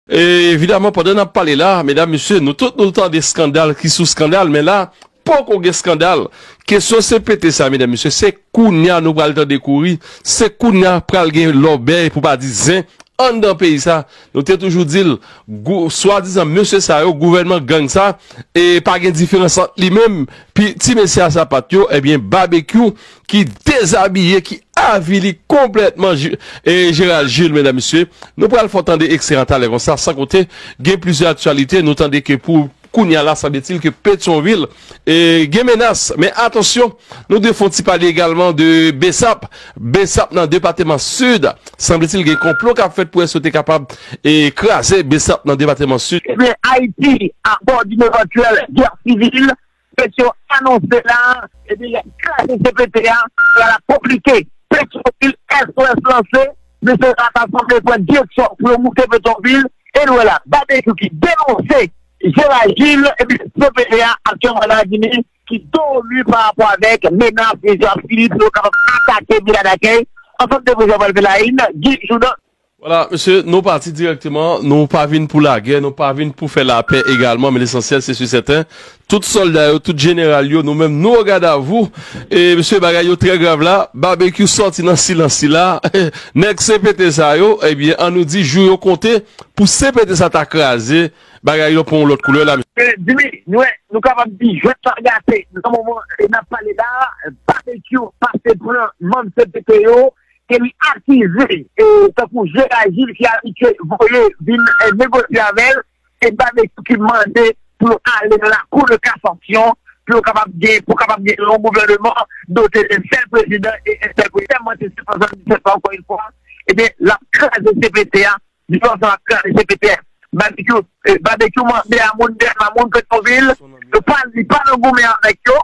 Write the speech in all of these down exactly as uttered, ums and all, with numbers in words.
E, evidaman, pandan n ap pale la, medam, mesye, nou tout nou tande eskandal ki sou eskandal, men la, poko gen eskandal. Kesyon C P T sa, medam, mesye, se kounye a nou pral tande kouri, se kounye a pral gen lòbèy, pou pa di zen, anndan peyi sa. Nou te toujou di l, gou- swadizan mesye sa yo, gouvènman gang sa, e pa gen diferans ant li menm, pi ti mesye a sapat yo, ebyen, Babekyou ki dezabiye, ki avili konplètman Ju- e Gérald Jules, medam, mesye. Nou pral fè w tande ekstrè an talè konsa, san konte, gen plizyè aktyalite, nou tande ke pou kounye a la, sanble-t-il ke Petyonvil e gen menas. Men atansyon, nou dwe fè yon ti pale egalman de Besap. Besap nan depatman Sid, sanble-t-il gen konplo k ap fèt pou èske yo te kapab e kraze Besap nan depatman Sid. Ebyen, Ayiti, à bord d'une éventuelle guerre civile, Petyon anonse la, epi l ap kraze C P T a, sa la konplike. Petyonvil, S O S lanse, mesye sa ta sanble pran direksyon pou yo moute Petyonvil, e nou wè la, Babekyou ki denonse Gérald Jules, epi C P T a aktyèlman nan Gini, ki dòmi pa rapò avèk menas mesye ap fini pou yo kapab atake Vila Dakèy. Ansanm de prezan pral fè la in, Guy Joudan. Vwala, mesye, nou pati dirèkteman. Nou pa vin pou lagè, nou pa vin pou fè lapè egalman, men lesansyèl, se si sèten, tout sòlda yo, tout jeneral yo, nou menm, nou o gadavou. E, mesye, bagay yo trè grav la. Babekyou sòti nan silans li la. Nèg C P T sa yo, ebyen, an nou di, jou yo konte pou C P T sa ta kraze. Bagay yo pran yon lòt koulè la, mesye. E, Jimmy, nou, nou kapab di, jwèt la gate. Nan moman, e, n ap pale la, Babekyou pase pran manm C P T yo, ke li akize, e, tankou Gérald Jules ki abitye voye vin, e, negosye avè l, e Babekyou ki mande pou l ale nan lakou de kasasyon, pou yo kapab gen, pou kapab gen yon gouvèneman dote de sèl prezidan e yon sèl premye. Tèlman se sèt san swasanndisèt la, ankò yon fwa, ebyen, l ap kraze C P T a, li panse l ap kraze C P T a. Babekyou, e, Babekyou mande a moun, dèyè a moun Petyonvil, yo pa, li pa nan goumen avèk yo,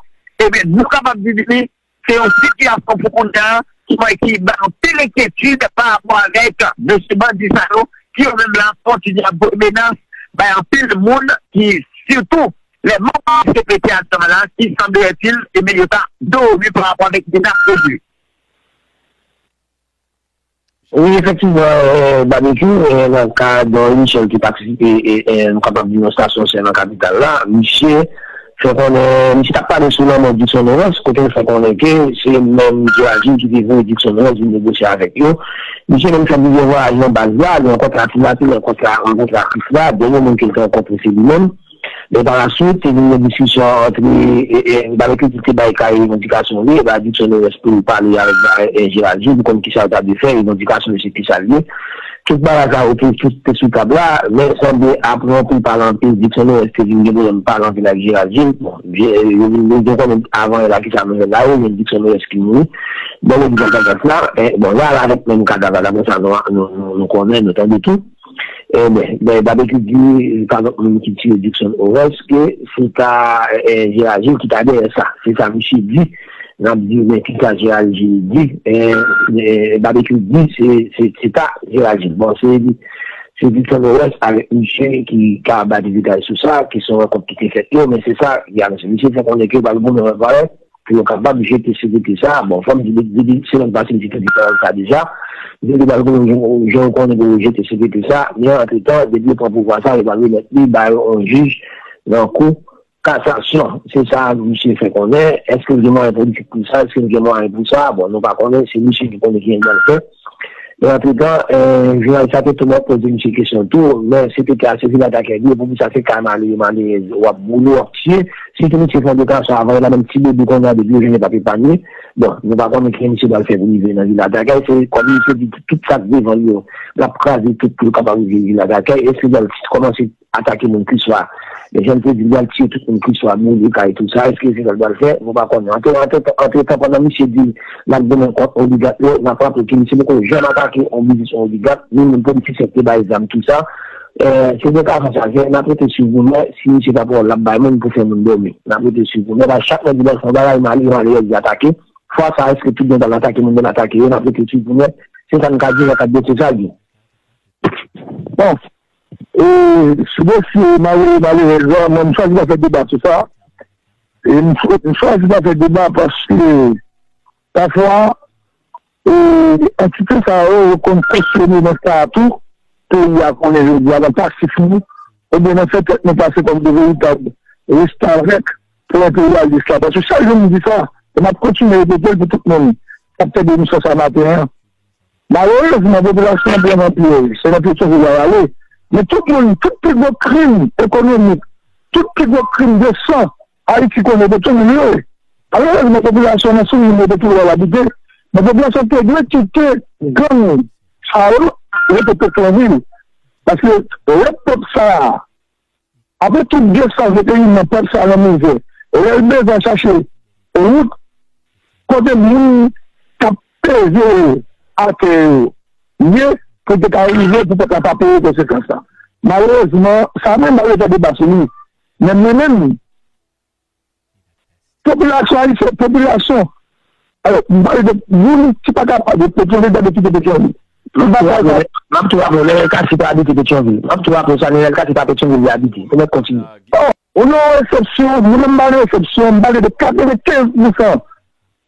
ebyen, nou kapab di li, se yon sitiyasyon pou kounye a ki bay, ki bay anpil enkyetid pa rapò avèk mesye bandi sa yo, ki yo menm la kontinye ap voye menas bay anpil moun ki, sitou lè manm C P T aktyèlman la, ki sanble-t-il, ebyen, yo ta dòmi pa rapò avèk menas yo di. Wi, efektivman, e, Babekyou, e, nan ka Don Michel ki patisipe, e, e, nou kapab di nan estasyon sè nan kapital la, misye fè konnen, misye t ap pale sou lanmò Dickson Lawrence, kote l fè konnen ke se menm Gérald Jules ki te voye Dickson Lawrence vin negosye avèk yo. Misye menm fè plizyè vwayaj nan baz la, li rankontre Ati Lapi, li rankontre, rankontre ak Krisla, dènye moun ke l te rankontre se li menm. Men pa la swit, te vin gen diskisyon ant, e, e, Babekyou ki te bay kare revandikasyon li, e ba Dickson Lawrence pou l pale avèk, e, e, Gérald Jules, pou konn kisa yo ta dwe fè, revandikasyon yo se kisa l ye. Tout bagay sa yo te, tout te sou tab la, men sanble apre anpil pale anpil, Dickson Lawrence te vin gen pwoblèm pale anpil ak Gérald Jules. Bon, je- yo vin, yo vin konnen avan yè la kisa nou jwenn la, yo jwenn Dickson Lawrence ki mouri. Bon, yo di kadaf la, e, bon, la, la, avèk menm kadav la, daprè sa nou, nou, nou, nou konnen, nou tande tou. Ebyen, ben, Babekyou di, pa lòt moun ki tiye Dickson Lawrence, ke se ta, e, Gérald Jules ki ta dèyè sa. Se sa misye di. N ap di, men ki sa Gérald Jules di? E, e, Babekyou di, se, se, se ta Gérald Jules. Bon, se, se Dickson Lawrence avèk misye ki ka ba de detay sou sa, ki se yon rankont ki te fèt yo, men se sa, y a, misye fè konnen ke pral goumen avèk valè, pou yo kapab jete C P T sa. Bon, fò m di, depi semèn pase, m te tande pawòl sa deja. Yo te pral konnen, jan yo konnen pou yo jete C P T sa. Men antretan, depi yo pran pouvwa sa, yo pral remèt li bay yon jij nan kou kasasyon. Se sa misye fè konnen. Èske l gen mwayen politik pou sa? Èske l gen mwayen pou sa? Bon, nou pa konnen. Se misye ki konnen ki jan l pral fè. Men antretan, e, jounalis la te tou ap poze misye kesyon tou, men se te ka, se Vila Dakèy li ye, pou sa se kay malere, malerèz, w ap boule, w ap tiye. Si te misye fè yon deklarasyon avan, la menm ti bebe kounye a depi yo jwenn li p ap epanye. Bon, nou pa konnen kijan misye pral fè pou rive nan Vila Dakèy, se kòm misye di tout, tout sa k devan li yo, l ap kraze tout pou l kapab rive Vila Dakèy. Èske l pral kòmanse atake moun Krisla? Men jan l te di l, l al tiye tout moun Krisla, boule kay, tou sa. Èske se sa l pral fè? Nou pa konnen. Antre, antre, antretan, pandan misye di l ap goumen kont oligak yo, n ap raple ke misye poko janm atake yon biznis yon oligak, ni moun politisyen ki te bay zam, tou sa. E, se deklarasyon sa l fè, n ap rete swiv goumè, si misye pa pran l ap bay moun pou fè moun dòmi. N ap rete swiv goumè, paske chak lè di l al fè yon bagay, malere, malerèz, li atake. Fwa sa, èske tout moun pral atake moun, pral atake yo, n ap rete swiv goumè. Se sa n ka di nan kad dosye sa, Guy. Bon, e, sou dosye malere, malerèz la, mwen, m chwazi pa fè deba sou sa. E m chwa- m chwazi pa fè deba paske, pafwa, e, antite sa yo, yo konn kesyone nan sa a tou. peyi a konnen jodi a nan pasif nou, oubyen nan fè tèt nou pase kòm de veritab restavèk pou enperyalis la. Paske chak jou m di sa, e m ap kontinye repete l pou tout moun k ap tande emisyon sa maten an. Malerezman, popilasyon an pran nan pyèj. Se nan Petyonvil y al ale. Men tout moun, tout pi gwo krim ekonomik, tout pi gwo krim de san Ayiti konnen Petyonvil yo ye. Malerezman, popilasyon nan sou moun yo te toujou al abite. Men popilasyon te dwe kite gang sa yo rete Petyonvil. Paske lè pèp sa a, apre tout de san ane nan pèp sa a nan mizè, lè l bezwen chache wout kote moun k ap peze atè yo ye, pou l te ka rive pou pèp la pa peye konsekans la. Malerezman, sa menm pa yo fè deba sou li. Men mwen menm, popilasyon ayisyen, popilasyon, alò, m pale de moun ki pa kapab, yo te vle gade kite Petyonvil. M pa kapab. M ap tou raple w, Nènèl Cassy pa abite Petyonvil. M ap tou raple w sa, Nènèl Cassy pa Petyonvil li abite. Se nèt kontinye. Bon, ou nan resepsyon, mwen menm m pa nan resepsyon, m pale de katrevenkenz pousan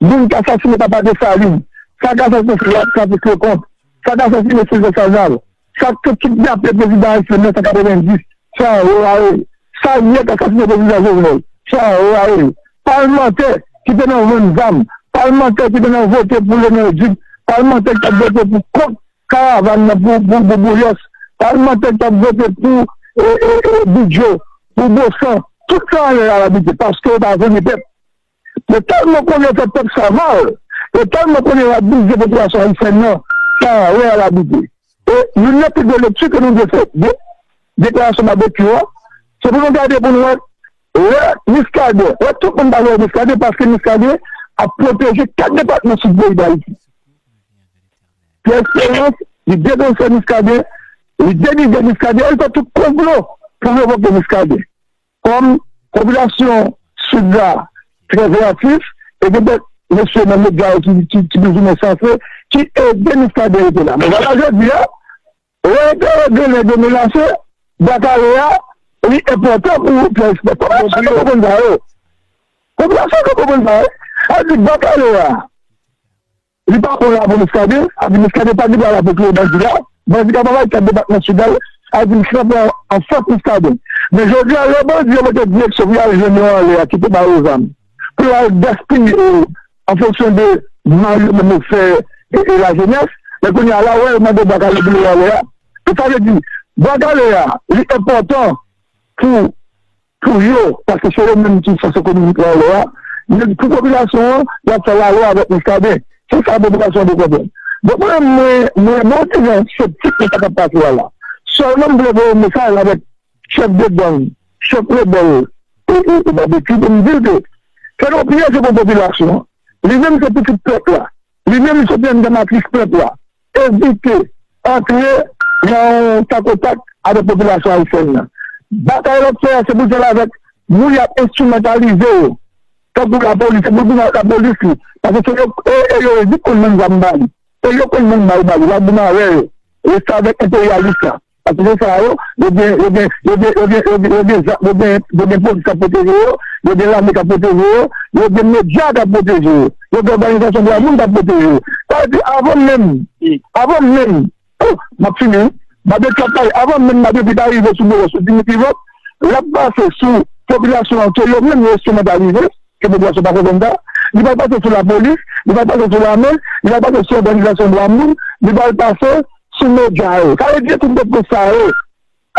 moun k asasine papa Desalin, sa k asasine Francis Leconte, sa k asasine Sylvestre Saint-Jean, sa k te kidnape prezidan ayisyen mil nèf san katrevenndis, Jean Horae, sa yè k asasine prezidan Jovenel, Jean Horae, palmantè ki te nan vann zam, palmantè ki te nan vote pou Léonard Duc, palmantè ki t ap vote pou kont karavàn nan, pou, pou, pou Boulos, palmantè ki t ap vote pou e, e, e, Bidjo, pou Bosan, tout sa anlè a l abite, paske yo pa vle pèp. Yo tèlman konnen yo fè pèp sa mal, yo tèlman konnen yo abize popilasyon ayisyèn nan, sa anlè a l abite. E youn nan pi gwo lekti ke nou dwe fè de deklarasyon Babekyou a, se pou nou gade pou nou wè lè Muscadin, lè tout moun pale de Muscadin, paske Muscadin ap pwoteje kat depatman sid peyi Dayiti. Pierre Espérance, li denonse Muscadin, li denigre Muscadin, li fè tout konplo pou revoke Muscadin. Kòm popilasyon sid la trè veyatif, e gen dòt mesye nan medya yo ki, ki, ki plizoumwen sanse, ki ede Muscadin rete la. Men vwala jodi a, lè enterè de nèg yo menase, Bwa Kale a, li enpòtan pou Pierre Espérance. Popilasyon yo konprann sa yo. Popilasyon yo konprann sa yo. Sa vle di Bwa Kale a, li pa bon la pou Muscadin, sa vle di Muscadin pa gen dwa la pou touye bandi la. Bandi kapab al kat depatman sid la, sa vle di Muscadin an fas Muscadin. Men jodi a, lè bandi yo mete direksyon pou y al jwenn yo anlè a, ki te ba yo zam, pou yo al gaspiye yo an fonksyon de mal yo menm yo fè e, e lajenès, men kounye a la, wè, yo mande Bwa Kale pou yo anlè a. E sa vle di, Bwa Kale a, li enpòtan pou pou yo, paske se yo menm ki fòs ekonomik la anlè a, men pou popilasyon an, y ap fè lalwa avèk Muscadin. Se sa popilasyon an dwe konprann. Donk, mwen, mwen, mwen, mwen te jan septik nan sa k ap pase a la. Sèlman m vle voye mesaj avèk chèf de gang, chèf rebèl, e, e, e Babekyou pou m di l ke fè nou pye se pou popilasyon an. Li menm se pitit pèp la. Li menm li soti anndan matris pèp la. Evite antre nan yon takotak avèk popilasyon ayisyèn nan. Batay l ap fè a, se pou l fè l avèk moun y ap enstrimantalize yo. Tankou lapolis, se pou l vin ak lapolis li. Paske se yo, e, e yo vin konn moun zam ba li. E yo konn moun ba yo ba li, l ap vin avè yo. Restavèk enperyalis la. Paske se sa yo, yo gen, yo gen, yo gen, yo gen, yo gen, yo gen, yo gen, yo gen, yo gen polis k ap pwoteje yo, yo gen lame k ap pwoteje yo, yo gen medya k ap pwoteje yo, yo gen òganizasyon dwa moun k ap pwoteje yo. Sa vle di, avan menm, avan menm, oh, m ap fini, wi. Babekyou ap pale, avan menm Babekyou ta rive sou Boulos, sou Dimitri Vorbe, l ap pase sou popilasyon an ke yo menm yo enstrimantalize, ke popilasyon pa konprann sa. Li pral pase sou lapolis, li pral pase sou lame, li pral pase sou òganizasyon dwa moun, li pral pase sou medya yo. Sa vle di tout depans sa yo.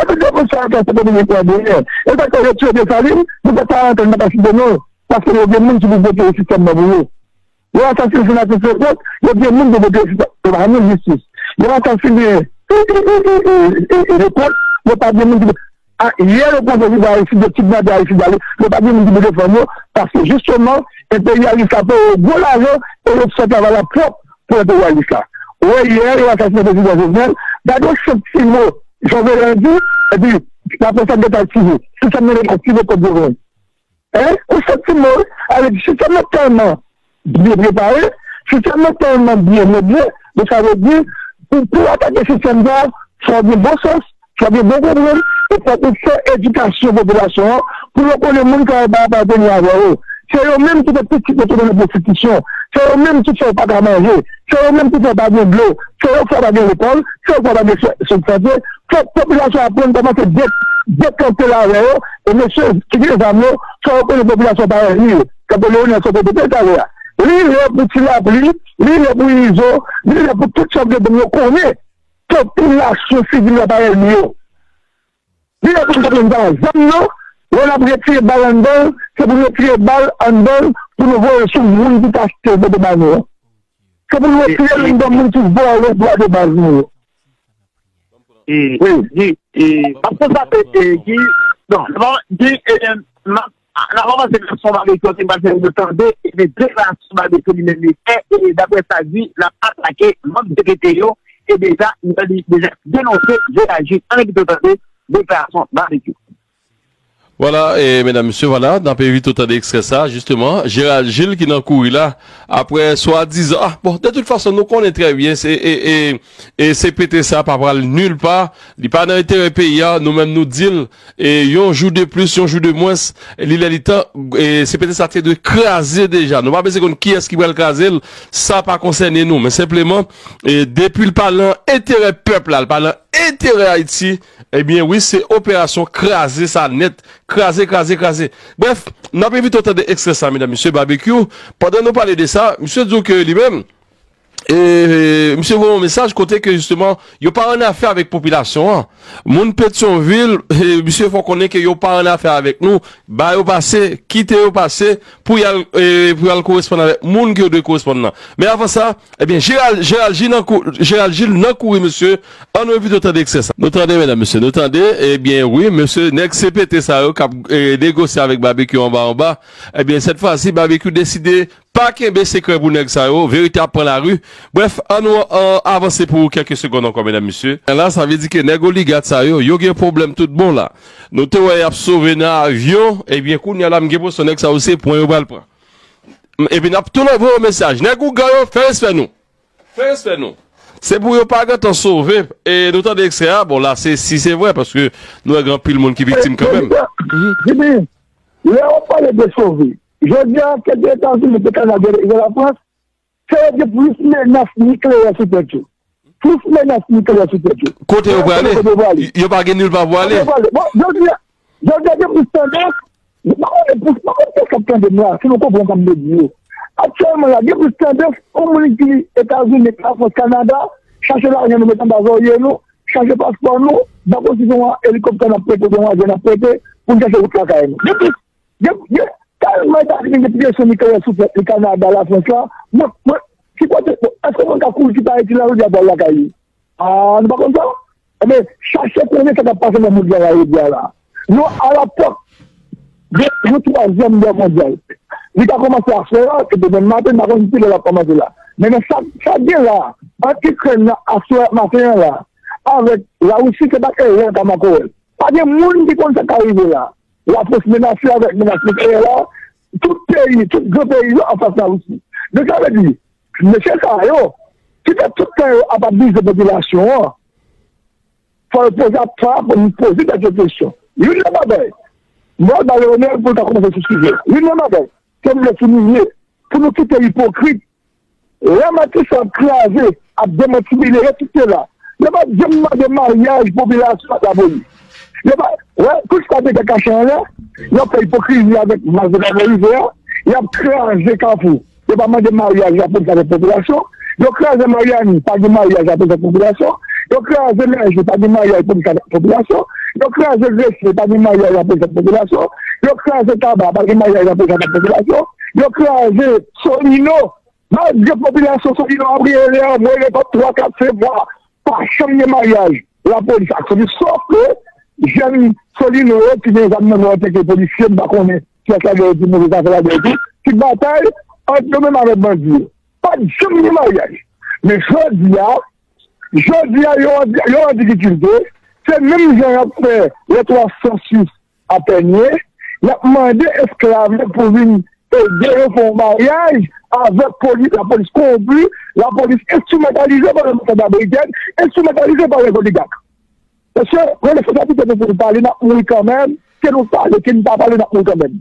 E tout depans sa yo ki ap fè peyi an deryè. E sa k fè yo tiye Desalin, nou pa ta antann, nou pa ta site non. Paske yo gen moun ki pou pwoteje sistèm nan pou yo. Yo asasine senatè Sokrat, yo gen moun pou pwoteje sistèm. Yo pa jwenn jistis. Yo asasine e, e, e, Lepòk, yo pa gen moun ki pou a, yè yo pran prezidan Aristide, yo kidnape Aristide ale, yo pa gen moun ki pou defann yo, paske jisteman, enperyalis la peye yo gwo lajan e yo fè travay la pwòp pou enperyalis la. Ou wè yè, yo asasine prezidan Jovenel, gade yon senp ti mo, Jovenel di, epi, apre sa, gentan aktive. Sistèm nan gentan aktive kont Jovenel. Hein? Ou santi mò, avèk sistèm nan tèlman byen prepare, sistèm nan tèlman byen meble, donk sa vle di, pou, pou atake sistèm sa, fò gen bon sans, fò gen bon konprann, e fò ou fè edikasyon popilasyon an, pou yo konnen moun sa yo pa aparteni avè yo. Se yo menm ki fè pitit yo tonbe nan pwostitisyon. Se yo menm ki fè yo pa ka manje. Se yo menm ki fè pa gen dlo. Se yo ki fè pa gen lekòl. Se yo ki fè pa gen swen sante. Fòk popilasyon an aprann kòmanse de, dekante l avè yo. E mesye ki gen zam yo, fò yo konnen popilasyon pa ènmi yo. Tankou Leonel Sòpòte te talè a. Li lè pou Ti Lapli, li lè pou Izo, li lè pou tout chèf de gang yo konnen popilasyon sivil la pa ènmi yo. Li lè pou nou pa pran zam nan, lè n ap retire bal anndan l, se pou n retire bal anndan l pou nou voye l sou moun ki ta achte l pote ba nou an. Se pou nou retire l anndan moun ki vòlè dwa de baz nou yo. E, e, e, m ap konstaté, e, Guy, non, non, Guy, e, m ap, n ap avanse nan son Babekyou ki pral fè nou tande, e, deklarasyon Babekyou li menm li fè, e, daprè sa di, l ap atake manm C P T yo, e deja, li deja denonse Gérald Gilles. Ann kite w tande deklarasyon Babekyou. Vwala, e medam, mesye, vwala, n ap envite w tande ekstrè sa, jisteman. Gérald Gilles ki nan kouri la, apre swadizan, ah, bon, de tout fason, nou konnen trè byen, se, e, e, e C P T sa pa pral nil pa, li pa nan enterè peyi a, nou menm nou di l, e yon jou de plis, yon jou de mwens, li lè li tan, e C P T sa te dwe kraze deja. Nou pa bezwen konn kiyès ki pral kraze l, sa pa konsène nou, men senpleman, e depi l pa nan enterè pèp la, l pa nan enterè Ayiti, ebyen wi, se operasyon kraze sa nèt. Kraze, kraze, kraze. Brèf, n ap envite w tande ekstrè sa, medam, mesye, Babekyou. Pandan nou pale de sa, misye di w ke li menm, e, misye voye yon mesaj kote ke, jisteman, yo pa annafè avèk popilasyon an. Moun Petyonvil, e, misye fè w konnen ke yo pa annafè avèk nou. Ba yo pase, kite yo pase, pou y al, e, pou y al koresponn avèk moun ke yo dwe koresponn nan. Men avan sa, Ebyen, Gérald, Gérald Gilles nan kou, Gérald Gilles nan kouri, mesye. Ann nou envite w tande ekstrè sa. Nou tande, medam, mesye, nou tande. Ebyen, wi, mesye, nèg C P T sa yo k ap e, negosye avèk Babekyou anba anba. Ebyen, sèt fwa si, Babekyou deside pa kenbe sekrè pou nèg sa yo. Verite ap pran lari. Brèf, ann nou an, avanse pou kèlke segonn ankò, medam, mesye. La, sa vle di ke nèg oligat sa yo, yo gen pwoblèm tout bon la. Nou te wè y ap sove nan avyon. Ebyen, kounye a la, m gen enpresyon nèg sa yo se pwen yo pral pran. Epi n ap tounen voye yon mesaj. Nèg ougan yo, fè respè nou. Fè respè nou. Se pou yo pa gentan sove. E nou tande ekstrè a, bon la se si se vrè, paske nou wè gen anpil moun ki viktim kanmenm. Jimmy, lè w ap pale de sove, jodi a, kèk Etazini, kèk Kanada, kèk Lafrans, se yo gen plis menas nikleyè sou tèt yo. Plis menas nikleyè sou tèt yo. Kote yo prale? Yo pa gen nil pa pou ale. Bon, jodi a, jodi a, gen plis tandans, m pa konnen pou, m pa konnen kèk k ap tande m la, si nou konprann sa m vle di yo. Aktyèlman la, gen plis tandans pou moun ki Etazini, Lafrans, Kanada, chache lajan nou met anba zòrye nou, chache paspò nou, dakò si se yon elikoptè n ap prete, se yon avyon n ap prete, pou n chache wout lakay nou. Gen plis, gen, gen tèlman Etazini gen presyon nikleyè sou tèt li, Kanada, Lafrans la, mwen, mwen, ki kote, èske moun ka kouri kite Ayiti la jodi a pou al lakay li? Ah, nou pa konn sa? Ebyen, chache konnen sa k ap pase nan mond la jodi a la. Nou alapòt de yon twazyèm gè mondyal. Li ka kòmanse aswè a, se demen maten, m pa konn ki lè l ap kòmanse la. Men nan sa, sa gen la, ant Ikrèn nan aswè maten an la, avèk Larisi, se pa erè ka makorèl. Pa gen moun ki konn sa k ka rive la. Lafrans menase avèk menas nikleyè la. Tout peyi, tout gran peyi yo anfas Larisi. Donk, sa vle di, mesye sa yo, ki fè tout tan yo ap abize popilasyon an, fò yo poze ap fè pou nou poze tèt yo kesyon. Youn nan bagay, mwen ba Leonel pou l ta kòmanse sou sijè. Youn nan bagay, ke m vle souliye, pou nou kite ipokrit, lè Matisan ap kraze, ap demantibile, yo tout te la. Yo pa t janm mande maryaj popilasyon ak lapolis. Yo pa, wè, tout sa te fè kache anlè, yo ap fè ipokrizi avèk mas de favorizan, y ap kraze Kafou. Yo pa mande maryaj lapolis avèk popilasyon. Yo kraze Maryani, pa gen maryaj lapolis avèk popilasyon. Yo kraze Mèje, pa gen maryaj polis avèk popilasyon. Yo kraze Gresye, pa gen maryaj lapolis avèk popilasyon. Yo kraze Taba, pa gen maryaj lapolis avèk popilasyon. Yo kraze Solino, malgre popilasyon Solino ap rele anmwe, rekòt twa, kat, senk mwa, pa janm gen maryaj lapolis ak Solino. Sòf ke jèn Solino yo ki gen zam nan men yo antanke polisye, m pa konnen kiyès ladan yo ki move zafè ladan yo tou, ki batay ant yo menm avèk bandi yo. Pa t janm gen maryaj. Men jodi a, jodi a, yo, yo an difikilte. Se menm jan y ap fè lè twa san sis a Pènye, y ap mande esklav yo pou vin ede yo fè yon maryaj avèk polis, lapolis kowonpi, lapolis enstrimantalize pa lè Amerikèn, enstrimantalize pa lè oligak. Mesye, pran responsablite nou pou nou pale, n ap mouri kanmenm, ke nou pale, ke nou pa pale, n ap mouri kanmenm.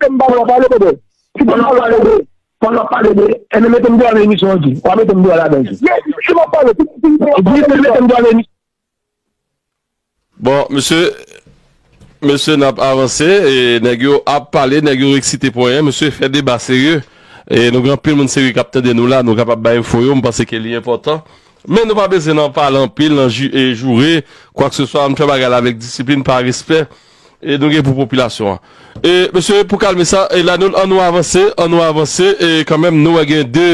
ke m pa vle pale, bebe. Si m pale de, pandan w pale de, e men mete m deyò nan emisyon an, di. W a mete m deyò ladan, di. Di, mete m deyò nan emisyon. Bon, mesye, mesye, n ap avanse, e nèg yo ap pale, nèg yo eksite pou anyen, mesye, fè deba serye. E nou gen anpil moun serye k ap tande nou la, nou kapab bay enfo yo, m panse ke li enpòtan. Men nou pa bezwen nan pale anpil, nan ji-, e joure, kwakseswa, nou fè bagay la avèk disiplin, pa respè, e nou gen pou popilasyon an. E, mesye, pou kalme sa, e la, nou, an nou avanse, an nou avanse, e kanmenm, nou wè gen de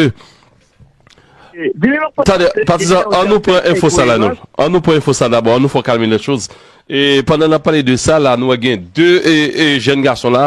Tande, patizan, an nou pran enfo sa la, nou. An nou pran enfo sa dabò, an nou fè kalme lè choz. E pandan n ap pale de sa la, nou wè gen de e, e, jèn gason la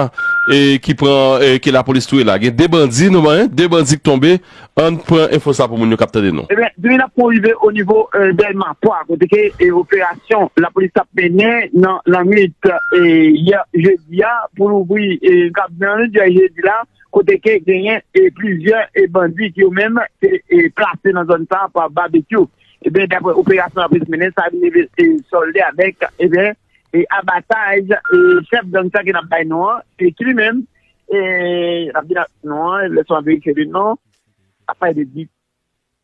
e, ki pran, e, ke lapolis touye la. Gen de bandi, nou wè, de bandi k tonbe. An pran enfo sa pou moun yo k ap tande nou. Ebyen, depi n ap pou rive o nivo e, Dèlma twa, kote ke e, operasyon lapolis t ap mennen nan lannwit e, yè jedi a, pou louvri e, kab nan lannwit yè jedi la, kote ke genyen e plizyè e bandi ki yo menm te e plase nan zòn sa a pa babekyou. Ebyen, daprè operasyon lapolis mennen, sa vin rive e sòlde avèk ebyen e abataj e chèf gang sa ke n ap bay non an, e ki li menm e n ap di non an, lè son verifye li non, ap pale de di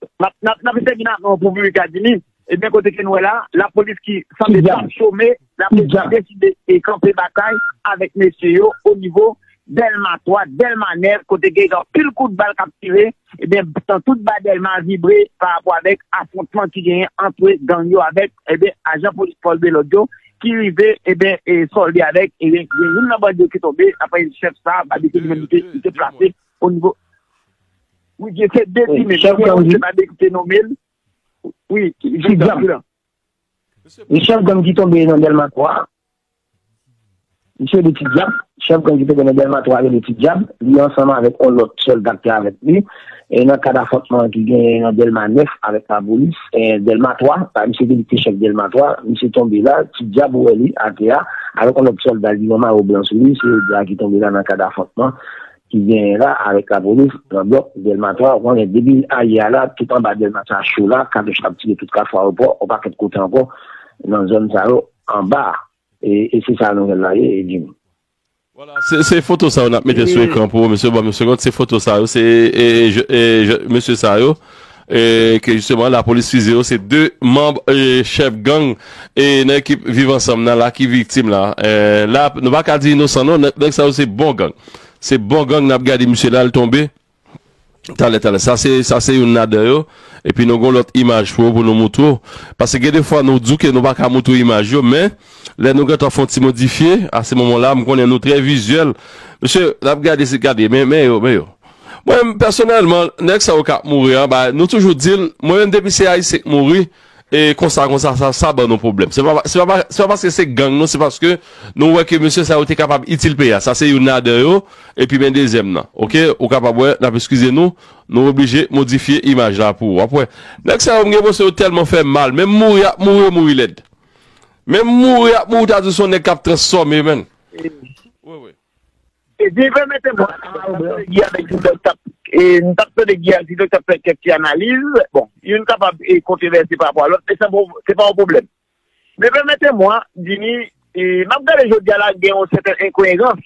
N ap, n ap, n ap eseye vin ak non pou piblik la di li. Ebyen, kote ke nou wè la, lapolis ki sanble p ap chome, lapolis ki deside e kanpe batay avèk mesye yo o nivo Dèlma twa, Dèlma nèf, kote ke gen anpil kout bal k ap tire, ebyen, tan tout ba Dèlma vibre pa rapò avèk afwontman ki genyen ant gang yo avèk, ebyen, ajan polis pòs de lòd yo, ki rive, ebyen, e sòlde avèk, ebyen, gen youn nan bandi yo ki tonbe, apre chèf sa, ba de ki li menm li te, li te plase o nivo Wi, gen se de ti men. Chèf gang, se pa de ki te nonmen l. Wi, Ti Dyab. Li chèf gang ki tonbe nan Dèlma twa. Misye de Ti Dyab. Chèf gang ki tonbe nan Dèlma twa rele Ti Dyab. Li ansanm avèk yon lòt sòlda ki te avèk li. E nan kad afwontman ki genyen nan Dèlma nèf avèk lapolis, e Dèlma twa, pa misye te di ki te chèf Dèlma twa, misye tonbe la, Ti Dyab ou wè li atè a, avèk yon lòt sòlda ki gen mayo blan sou li, se yo de a ki tonbe la nan kad afwontman ki genyen la avèk lapolis nan blòk Dèlma twa. Ou konnen depi ayè a la, tout anba Dèlma sa cho la, katouch ap tire tout kafou ayewopò, yon pakèt kote ankò nan zòn sa yo anba a. E, e se sa nouvèl la ye, e Jimmy. Vwala, se, se foto sa yo n ap mete sou ekran pou ou, mesye. Ban m yon segonn, se foto sa yo, se e, je, e, je, mesye sa yo. E ke jisteman lapolis fize yo, se de manm e, chèf gang e nan ekip Viv Ansanm nan la ki viktim la. E, la, nou pa ka di inosan non, nèg, nèg sa yo se bon gang. Se bon gang n ap gade misye la, l tonbe. Talè, talè. Sa se, sa se youn ladan yo. Epi nou gen lòt imaj pou, pou nou moutre w. Paske gen de fwa nou di w ke nou pa ka moutre w imaj yo, men lè nou gentan fè yon ti modifye, a se moman la, m konnen nou trè vizyèl. Mesye, n ap gade, se gade, men, men yo, men yo. Mwen menm, pèsonèlman, nèg sa yo k ap mouri an, ba, nou toujou di l, mwen menm, depi se Ayisyen k mouri, e konsa, konsa, sa, sa ban nou pwoblèm. Se pa, se pa, se pa paske se gang nou, se paske nou wè ke mesye sa yo te kapab itil peyi a. Sa se youn ladan yo, epi men dezyèm nan. Oke, ou kapab wè, n ap eskize nou, nou oblije modifye imaj la pou ou. W ap wè. Nèg sa yo, m gen enpresyon yo tèlman fè mal. Menm mouri, y ap mouri, yo mouri lèd. Menm mouri, y ap mouri, ou ta di se yon nèg k ap transfòme, menn. Wi, wi. Ebyen, pèmèt mwen, Guy avèk Zidòk t ap, e, m t ap tande Guy ak Zidòk t ap fè kèk ti analiz. Bon, youn kapab e kontwovèse pa rapò a lòt, men se pa, se pa yon pwoblèm. Men pèmèt mwen di ni, e, m ap gade jodi a la gen yon sèten enkoerans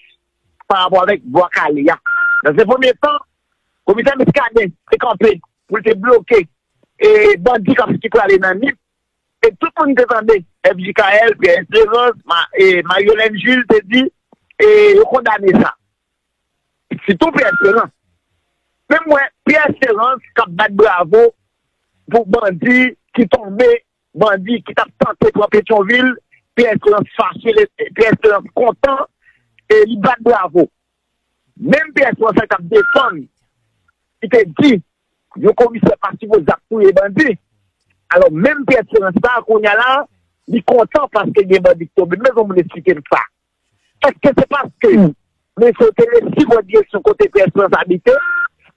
pa rapò avèk Bwa Kale a. Nan se premye tan, komisè Muscadin te kanpe pou l te bloke e, bandi k ap sikile nan Nip, e tout moun te tande F J K L, Pierre Espérance, Ma, e, Marie Hélène Jules te di e, yo kondane sa. Sitou Pierre Espérance. Men m wè Pierre Espérance k ap bat bravo pou bandi ki tonbe, bandi ki t ap tante pran Petyonvil, Pierre Espérance fache, Pierre Espérance kontan, e li bat bravo. Menm Pierre Espérance sa k ap defann, ki te di yon komisè pa sipoze ap touye bandi. Alò, menm Pierre Espérance sa, kounye a la, li kontan paske gen bandi ki tonbe. Men yon moun esplike m sa. Èske se paske mesye yo te resi pran direksyon kote Pierre Espérance abite?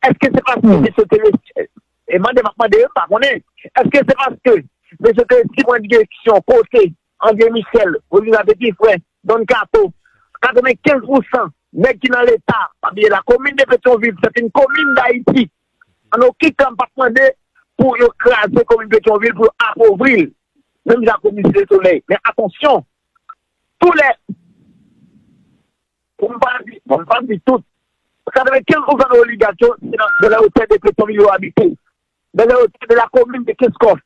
Èske se paske mesye yo te resi, e mande m ap mande yo, m pa konnen. Èske se paske mesye yo te resi pran direksyon kote André Michel, Rosina Petit Frè, Don Kato, katrevenkenz pousan nèg ki nan Leta, pa bliye la, komin de Petyonvil, se te yon komin Dayiti. An okenn ka m p ap mande pou yo kraze komin Petyonvil, pou yo apovri l. Menm jan komin Site Solèy. Men atansyon, tou lè, pou m pa di, bon, m pa di tout, katrevenkenz pousan de oligak yo, se nan, de la otè de Petyonvil yo abite. De la otè de la komin de Kenskòf.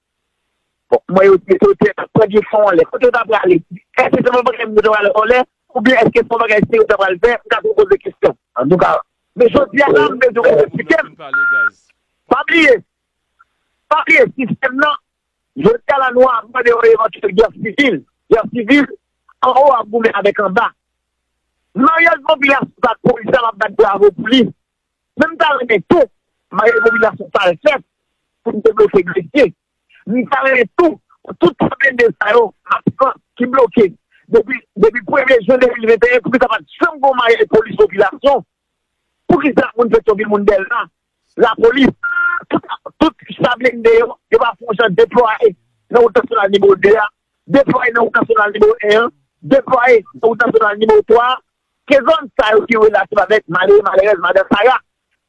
Bon, mwen yo te, yo te pran direksyon anlè. Kote yo ta prale? Èske se yon bagay moun yo ta prale anlè? Oubyen èske se yon bagay serye yo ta pral fè? M ka tou poze kesyon. Antouka, men jodi a la, m bezwen w eksplike m. Pa bliye, pa bliye, sistèm nan, jodi a la, nou ap mande yon evantyèl gè sivil. Gè sivil, anwo ap goumen avèk anba. Maryaj popilasyon sa, polis la, m ap bat bravo pou li. Men m ta renmen tou, maryaj popilasyon sa al fèt pou n debloke Gresye. M ta renmen tou, pou tout sa blende sa yo, m ap pran, ki bloke depi, depi premye jen de mil venteyen, pou ki sa pa t janm gon maryaj polis popilasyon. Pou ki sa moun Petyonvil, moun Dèlma, lapolis, tout, tout sa blende yo, yo pa fè yon jan deplwaye nan wout nasyonal nimewo de a, deplwaye nan wout nasyonal nimewo en an, deplwaye nan wout nasyonal nimewo twa a, ke zòn sa yo ki relatif avèk malere, malerèz, madan Sara,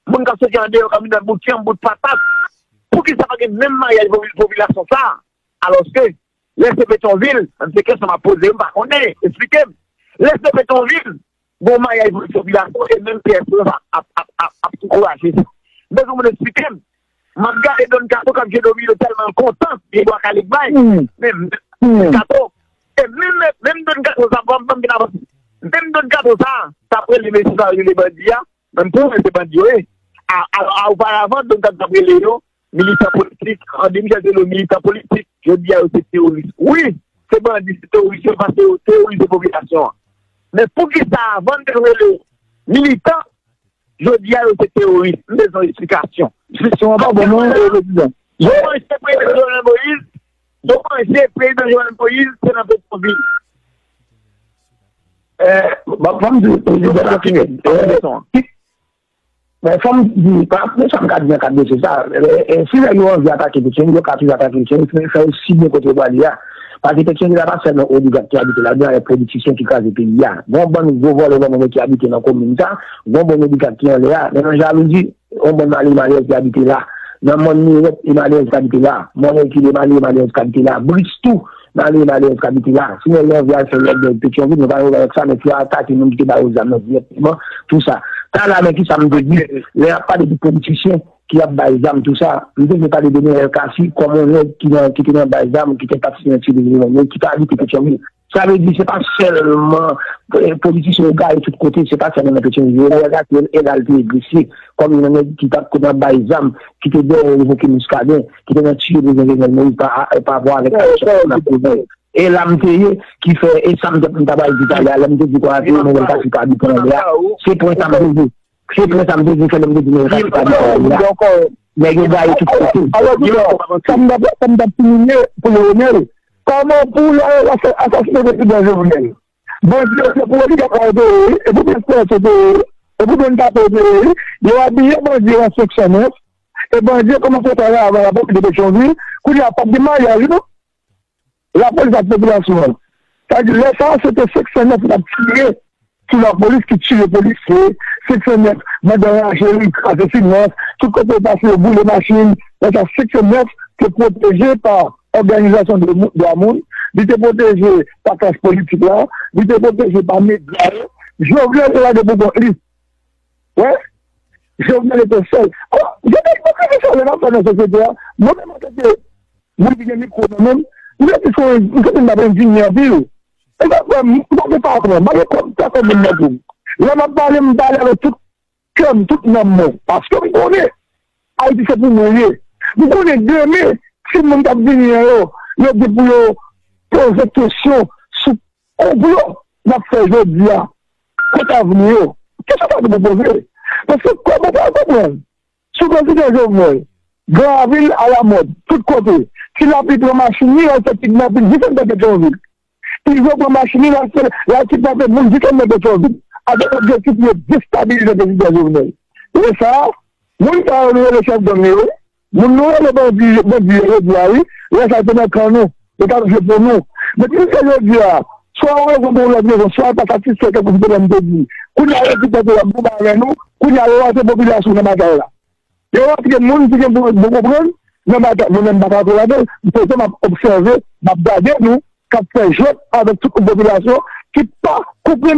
moun k ap soti andeyò, k ap vin nan bout chanm, bout patat. Pou ki sa pa gen menm maryaj popi-, popilasyon sa a? Alòske, lè se Petyonvil, se kesyon m ap poze, m pa konnen, eksplike m. Lè se Petyonvil, gon maryaj popilasyon, e menm P S ap, ap, ap, ap, ap ankouraje sa. M bezwen moun eksplike m. M ap gade Don Kato k ap jwe domino tèlman l kontan, gen bwa kale k bay. Men, Don Kato, e menm, menm Don Kato sa, ban m, ban m vin avanse. Menm Don Kato sa, t ap rele mesye sa yo rele bandi a, menm pou mwen se bandi yo ye. A, a, a, oparavan, Don Kato t ap rele yo militan politik, André Michel te rele yo militan politik, jodi a yo se teworis. Wi, se bandi, se teworis yo, paske yo teworize popilasyon an. Men poukisa avan n te rele yo militan, jodi a yo se teworis? M bezwen eksplikasyon. Kesyon an pa bon non, e, prezidan. Yo manje prezidan Jovenel Moïse, yo manje prezidan Jovenel Moïse, se nan Petyonvil. Eh, bon, fò m di, prezidan, eh, bon, fò m di, pa, men sa m ka di nan kad dosye sa, eh, eh, si nèg yo anvi atake Petyonvil, yo ka toujou atake Petyonvil, men fè yo sible kote yo prale a. Paske Petyonvil la pa sèlman oligak ki abite la, gen politisyen ki kraze peyi a. Gen yon bann gwo vòlè, bann nèg ki abite nan komin sa, gen yon bann oligak ki anlè a, men nan jalouzi, yon bann malere malerèz ki abite la. Nan Mòn Mirèt, e malerèz ki abite la. Mòn Èkil, e malere malerèz ki abite la. Bris tou, malere malerèz ki abite la. Si nèg yo anvi al fè lòt bò Petyonvil, nou pa gen pwoblèm avèk sa, men pou yo atake moun ki te ba yo zam nan dirèkteman, tou sa. Talè a, men kisa m te di, lè y ap pale de politisyen ki ap bay zam, tou sa, m te vle pale de Newel Cassy kòm yon nèg ki nan, ki te nan bay zam, ki te patisipe nan tire de zam, men ki pa abite Petyonvil. Sa vle di, se pa sèlman, eh, politisyen yo gaye tout kote, se pa sèlman nan Petyonvil. Yo gaye Grasyèl, e l al touye Gresye, kòm yon nèg ki t ap konn ap bay zam, ki te dèyè revoke Muscadin, ki te nan tiye prezidan Jovenel Moïse pa, pa rapò avèk aksyon n ap poze. E la m te ye, ki fè, e sa m t, m ta pral di talè a, lè m te di konsa, se yon nèg ki pa abite anlè a. Se pwen sa m te di. Se pwen sa m te di, fè lè m te di nèg yo pa di sa la. Nèg yo gaye tout kote. Alò, sa m t ap, sa m t ap fini ye pou Leonel. Kòman pou Leonel asasine prezidan Jovenel? Bandi yo se pou oligak yo te ye, e pou P S P S yo te ye, e pou Don Kato yo te ye, yo abiye bandi yo an senk san nèf, e bandi yo kòmanse travay avè lapolis de Petyonvil, kounye a p ap gen maryaj non. Lapolis ak popilasyon an. Sa di, lè sa a, se te senk san nèf ki t ap tire sou lapolis, ki tire polisye, senk san nèf, mandan raje, li kraze finans, tout kote yo pase, yo boule machin. Lè sa a, senk san nèf te pwoteje pa òganizasyon de mou-, dwa moun, li te pwoteje pa klas politik la, li te pwoteje pa medya yo. Jovenel te lage pou kont li. Wè? Jovenel te sèl. Alò, Jovenel pa kite sa lè n ap fè nan sosyete a. Mwen menm antanke moun ki gen mikwo nan men m, m santi se yon, m santi m ap endinye anpil. E sa fè m, m pa gen patwon, m pa gen kòb, sa fè moun nan kou m. Lè m ap pale, m pale avèk tout kè m, tout nanm mwen. Paske m konnen Ayiti se pou mwen l ye. M konnen demen, timoun k ap vini an yo, yo gen pou yo poze kesyon sou konplo n ap fè jodi a kont avni yo. Kesyon sa nou pou poze. Paske kòman w pral konprann sou prezidan Jovenel, Granvil alamòd, tout kote, Ti Lapli pran machin li, l al fè kidnapin jis anndan Petyonvil. Izo pran machin li, l al fè, l al kidnape moun jis anndan Petyonvil. Avèk objektif pou yo destabilize prezidan Jovenel. E sa, moun sa yo nou rele chèf gang yo, moun nou rele bandi, bandi yo, yo di a wi, lè sa yo te nan kan nou, yo t ap jwe pou nou. Men piske jodi a, swa yon rezon pou yon lòt rezon, swa yo pa satisfè tankou se te lè m te di. Kounye a yo di tankou y ap goumen avè nou, kounye a yo rantre popilasyon nan batay la. Yo rantre moun ki gen bon, bon konprann nan batay. Mwen menm m pa ka rantre ladan l, m sèlman m ap obsève, m ap gade nou k ap fè jwèt avèk tout yon popilasyon ki pa konprann